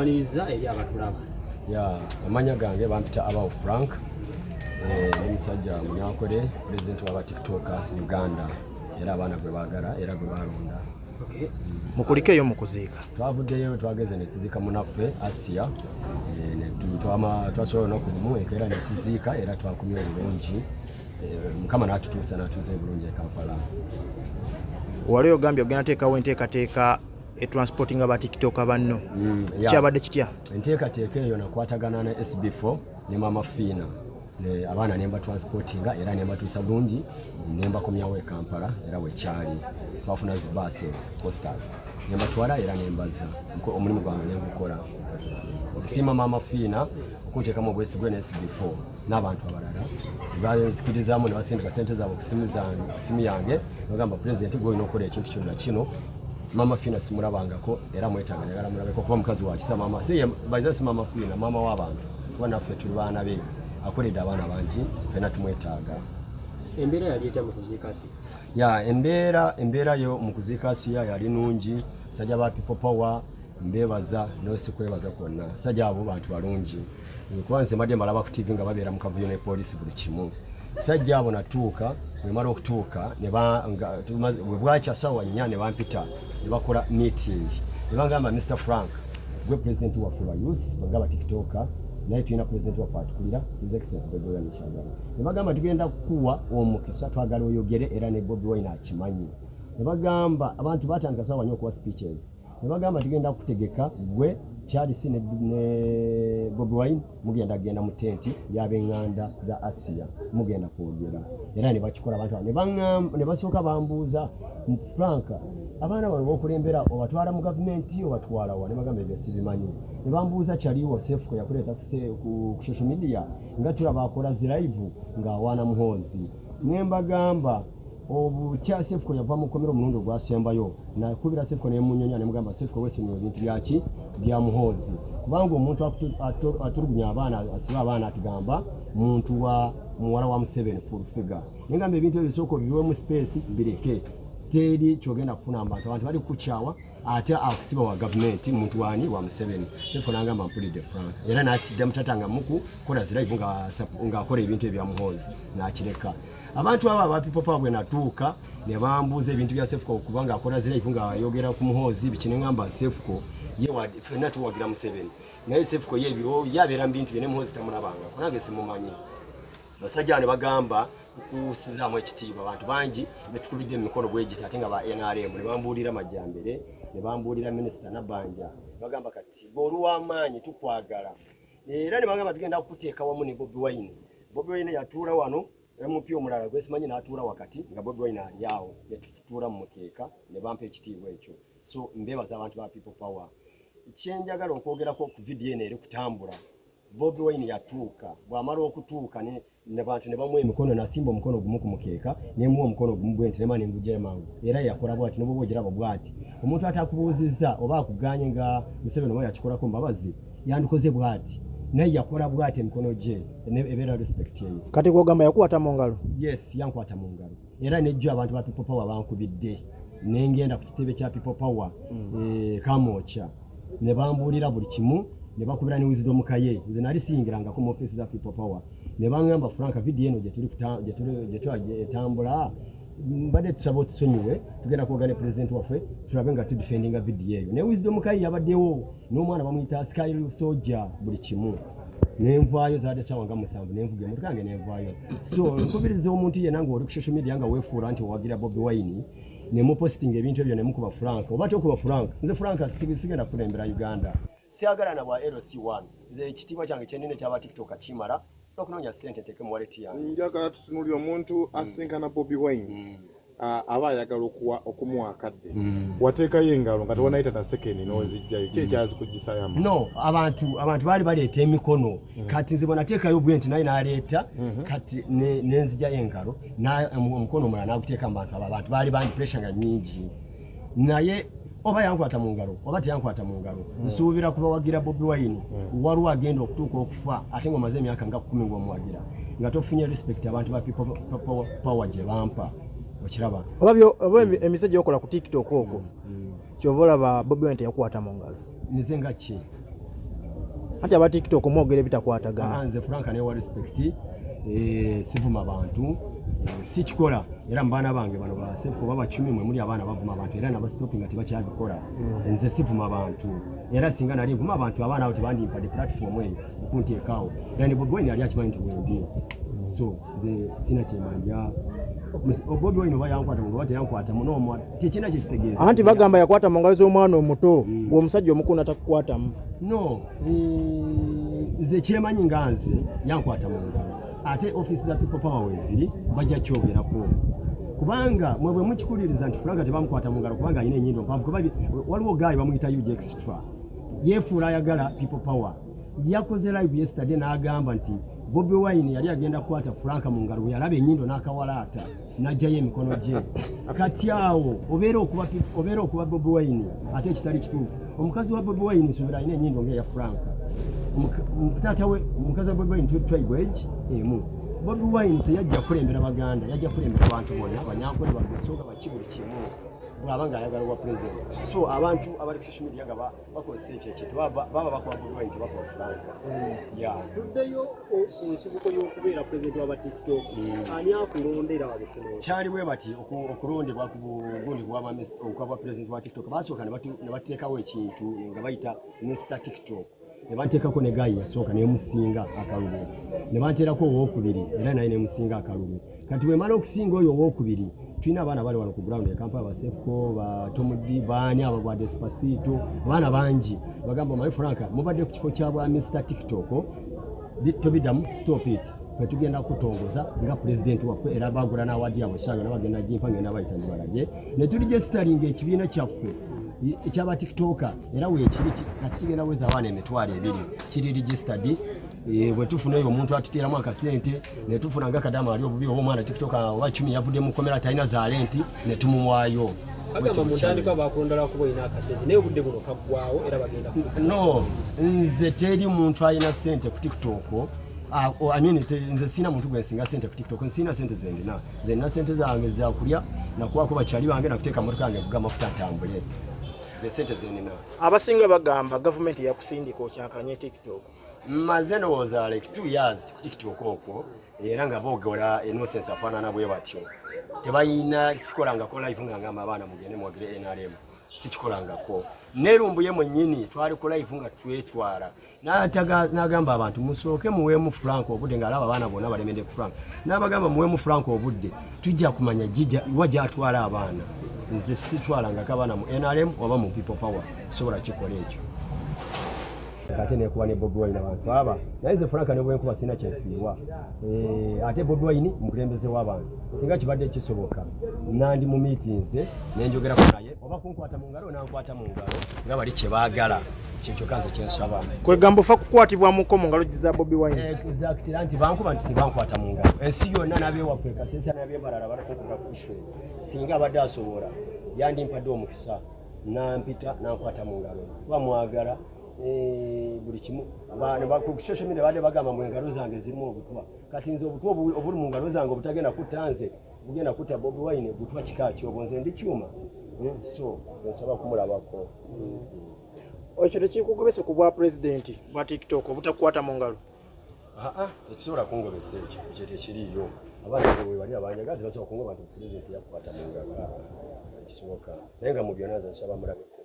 Tukwaniriza eri abatulaba. Ya, amanya gange bampita Abawo Frank, ndi musajja Munyankole, pulezidenti w'aba TikToker Uganda, era abaana gwe baagala era gwe balonda. Okay. Mukulike eyo mu kuziika. Twavuddeyo, twageze ne tuziika munaffe Asiya, twasula olunaku lumu enkeera ne tuziika, era twakumye obulungi. Mukama n'atutuusa n'atuza ebulungi e Kampala. Wali ogambye ogenda teekawo enteekateeka etransportinga ba TikToker banno. Ya. Kyabadde kitya? Enteekateeka eyo nakwatagana ne SB4 ne Mama Fiina ne abaana nemba transportinga era nembatuusa bulungi nembakomyawo e Kampala. Era wekyali twafuna zi buses coasters nembatwala era nembaza. Omulimu gwange nengukola. Nsiima Mama Fiina okunteekamu obwesigwe ne SB4 n'abantu abalala banzikirizaamu ne basindika sente zaabwe ku simu yange, bagamba, "Pulezidenti, gwe olina okukola ekintu kyonna kino." Mama Fiina simulabangako era mwetaaga, njagala mulabeko kuba mukazi wa kisa. Mama si ye- baiza si Mama Fiina, maama w'abantu, kuba naffe tuli baana be, akoledde abaana bangi, ffenna tumwetaaga. Embeera yali etya mu kuziika Asiya? Ya, embeera yo mu kuziika Asiya yali nungi. Sajja ba People Power mbebaza nosikwebaza kwonna. Sajja abo bantu balungi, kuba nze mbadde mbalaba ku TV nga babeera mu kavuyo ne poliisi buli kimu. Sajja abo natuuka, bwemala okutuuka bwe bwakya sawa 4 ne bampita ne bakola meeting ne bagamba, "Mr Frank, gwe president waffe wa youth nga ba TikToker, naye tulina president waffe atukulira, His Excellency Bobi Wine Kyagulanyi." Ne bagamba, "Tugenda kukuwa omukisa, twagala oyogere era ne Bobi Wine akimanyi." Ne bagamba abantu batandika sawa 4 okuwa speeches. Ne bagamba, "Tugenda kutegeka gwe Charles ne Bobi Wine mugenda genda mu tenti y'ab'eŋŋanda za Asiya, mugenda kwogera." Era ne bakikola. Abantu abo ne ne basooka bambuuza, "Frank, abaana bano bokulembera obatwala mu gavumenti, obatwala wa?" Ne bagamba, "Ebyo sibimanyi." Ne bambuuza, "Kyaliwo Sefuko yakuleeta ku social media nga tulaba akola zi live ng'awaana Muhoozi?" Ne mbagamba, obukya Sefuko yava mu kkomera omulundi ogwasembayo, nakubira Sefuko nemunyonya nemugamba, "Sefuko, weesonyiwa ebintu byaki bya Muhoozi, kubanga omuntu atulugunya abaana, asiba abaana, atugamba muntu wa muwala wa Museveni full figure." Nengamba, "Ebintu ebyo bisooka obiwemu space, bireke, teri kyogenda kufuna mu bantu, abantu bali kukukyawa, ate akusiba wa gavumenti, muntu wani wa Museveni." Sefuko nangamba, "Mpulidde, Frank." Era nakiddamu tatanga muku kola zi live ng'akola ebintu ebya Muhoozi, nakireka. Abantu abo aba People Power bwe natuuka ne bambuuza ebintu bya Sefuko kubanga akola zi live ng'ayogera ku Muhoozi biki. Ne ngamba, "Sefuko ye ffenna tuwagira Museveni, naye Sefuko ye ebyo ye abeera mu bintu bye, ne Muhoozi tamulabangako, nange simumanyi." Basajja ne bagamba kukusizaamu ekitiibwa, abantu bangi betukubidde mu mikono bwegiti, ate nga ba NRM. Ne bambuulira Majambere, ne bambuulira Minisita Nabbanja, ne bagamba, "Kati gwe oli w'amaanyi, tukwagala." Era ne bagamba, "Tugenda kukuteeka wamu ne Bobi Wine." Bobi Wine yatuula wano, MP omulala gwesimanyi n'atuula wakati, nga Bobi Wine ali awo, ne tutuula mu mukeeka ne bampa ekitiibwa ekyo. So mbebaza abantu ba People Power. Kyenjagala okwogerako ku vidiyo eno eri kutambula, Bobi Wine yatuuka, bw'amala okutuuka ne bantu ne bamuwa emikono, nasimba omukono gumu ku mukeeka, nemuwa omukono gumu bwe nti, nema nengujjayo mangu. Era yakola bwati, nobuba ogiraba bwati, omuntu atakubuuzizza oba akuganye nga Museveni oba yakikolako Mbabazi, yandikoze bwati, naye yakola bwati emikono gye ebeera respect eyo. Kati gwogamba yakukwata mu ngalo? Yes, yankwata mu ngalo. Era nejjo abantu ba People Power bankubidde nengenda ku kitebe kya People Power, Kamwokya, ne bambuulira buli kimu, ne bakubira ne Wisdom Kaye. Nze nali siyingirangako mu office za People Power. Ne baŋŋamba, "Frank, vidiyo eno gyetuli gyetuli etambula, mbadde tusaba otusonyiwe, tugenda kwogera ne pulezidenti waffe tulabe nga tudefendinga vidiyo eyo." Ne Wisdom Kaye yabaddewo n'omwana bamuyita Sky Soja, buli kimu. Nenvaayo, zaadde sawa nga 7, nenvuga emotoka yange nenvaayo. So nkubiriza omuntu yenna ng'oli ku social media nga weefuula nti owagira Bobi Wine, nemupositinga ebintu ebyo nemukuba Frank oba tokuba Frank, nze Frank sigenda kukulembera Uganda, syagala na bwa LC1. Nze ekitiibwa kyange kyenina ekyaba TikTok kimala n'okunoonya sente nteeke mu wallet yange. Njagala tutunulire omuntu asinkana Bobi Wine, aba ayagala okumuwa akadde, wateekayo engalo nga tewanayita na sekeni n'ozijjayo, ki ekyazikugisayo ama? No, abantu baali baleeta emikono. Kati nze bwenateekayo bwe nti, naye n'aleeta. Kati nenzijjayo engalo, omukono omulala naguteeka mu bantu abo. Abantu baali bangi, pressure nga nyingi, naye oba yankwata mu ngalo oba teyankwata mu ngalo, nsuubira kubawagira Bobi Wine. Waliwo agenda okutuuka okufa ate ng'omaze emyaka nga 10 ng'omuwagira nga tofunye respect abantu ba People Power gye bampa, okiraba? Oba emise gyokola ku TikTok okwo, kyova olaba Bobi Wine teyakukwata mu ngalo. Nze nga ki? Anti aba TikTok mwogera ebitakwatagana. Nze Frank newa respect, sivuma bantu, sikikola. Era mu baana bange bano basefuko babacumi mwe muli abaana bavuma abantu, era nabasitopinga tebakyabikola. Nze sivuma bantu, era singa nali nvuma abantu, abaana abo tebandimpadde platform eyo okunteekaawo. Era ne Bobi Wine yali akimanyi nti wendi, so nze sina kyemanja. Bobi Wine oba yankwata mu, oba teyankwata munoomwa, tekirina kyekitegeeza. Anti bagamba yakwata mu ngalo z'omwana omuto, gweomusajja omukulu natakukwatamu. No, nze kyemanyi nga nze yankwata mu ngalo, ate ofiisi za People Power weziri bajja kyogerako, kubanga mwe bwe mukikuliriza nti Frank tebamukwata mu ngalo kubanga alina enyindo mpanvu. Kuba waliwo guy bamuyita UG Extra, yeefuula ayagala People Power. Yakoze live yesterday n'agamba nti Bobi Wine yali agenda kukwata Frank mu ngalo, bwe yalaba enyindo n'akawalaata n'ajjayo emikono gye. Kati awo obeera okuba Bobi Wine, ate ekitali kituufu. Omukazi wa Bobi Wine nsuubira alina enyindo ng'eya Frank. Taata we, omukazi wa Bobi Wine, tribe age emu. Bobi Wine teyajja kulembera Baganda, yajja kulembera abantu bonna, Banyankole, Babusoga, baki, buli kimu, bw'aba ng'ayagala obwa president. So abantu abali ku social media nga bakozesa ekyo ekintu, baba bakuba Bobi Wine, tebakuba Frank, yeah. Tuddeyo ku nsibuko y'okubeera pulezidenti w'aba TikTok. Ani akulonda era wabifuna? Kyali bwe bati, okulondebwa ku bugundi bwa president wa TikTok, basooka ne bateekawo ekintu nga bayita Mr TikTok, ne banteekako ne guy yasooka nemusinga akalulu, ne banteerako owokubiri era naye nemusinga akalulu. Kati bwe mala okusinga oyo owokubiri, tulina abaana bali wano ku ground e Kampala, basefco, batomudi, baani abo ba Despacito, abaana bangi bagamba, "Omanyi Franka, mubadde ku kifo kya bwa Mr TikTok, tobiddamu, stop it, fe tugenda kutongoza nga pulezidenti waffe." Era bagula n'award yabwe esaawa yonna bagenda gimpa, ngenda bayita nibalage ne turegisteringa ekibiina kyaffe ekyaba TikToker, era weekiri kati kigenda weza abaana 20,000, kiri registered. Bwe tufuna eyo omuntu atuteeramu akasente ne tufuna nga kadamu ali obubi, oba omwana TikToker oba cumi yavudde mu kkomera talina za rent, ne tumuwaayo. Bagamba mu ntandikwa bakulonda lwakuba olina akasente, naye obudde buno kaggwawo era bagenda No, nze teri muntu alina sente ku TikTok. I mean, nze sina muntu gwe nsinga sente ku TikTok. Nsina sente zendina, nze nina sente zange zakulya nakuwako bakyali bange nakuteeka motoka yange evuga amafuta ntambule, ze sente zendina. Abasinga bagamba gavumenti yakusindika okyankanye TikTok. Mmaze ndowooza like 2 years ku TikTok okwo, era nga boogera nonsense afaanana bwe batyo. Tebayina sikolangako live nga ngamba abaana mugende mwagire NRM, sikikolangako. Nerumbuye mwennyini twali ku live nga twetwala, n'agamba abantu musooke muweemu Frank obudde, ng'alaba abaana bonna balemedde ku Frank, n'abagamba muweemu Frank obudde, tujja kumanya wa gy'atwala abaana. Nze sitwalangako abaana mu NRM oba mu People Power, sobola kikola ekyo. Ate nekuba ne Bobi Wine, abantu aba naye nze Frank ne bwenkuba sina kyenfiirwa. Ate Bobi Wine mukulembeze w'abantu, singa kibadde kisoboka nandi mu meetings nenjogerako naye oba kunkwata mu ngalo, nankwata mu ngalo nga bali kye baagala. Kyekyoka nze kyensaba. Kwegamba ofa kukwatibwamuko mu ngalo za Bobi Wine? Exactly, nti bankuba nti tebankwata mu ngalo. Ensi yonna n'abewaffe Kasesa n'abebalala balakukuga ku issue. Singa abadde asobola yandimpadde omukisa nampita nankwata mu ngalo, kuba mwagala. Buli kimu ku social media badde bagamba mu engalo zange zirimu obutwa. Kati nze obutwa obuli mu ngalo zange obutagenda kutta nze, bugenda kutta Bobi Wine, butwa kika ki obwo? Nze ndi kyuma. So nsaba kumulabako. Ekyo tekikugobese ku bwa pulezidenti bwa TikTok obutakukwata mu ngalo? Aa, tekisobola kungobesa ekyo, ekyo tekiriiyo. Abaana bwe bali abanjaga tebasobola kungoba nti pulezidenti yakukwata mu ngalo. Aa, tekisoboka. Naye nga mu byonna nze nsaba mulabeko.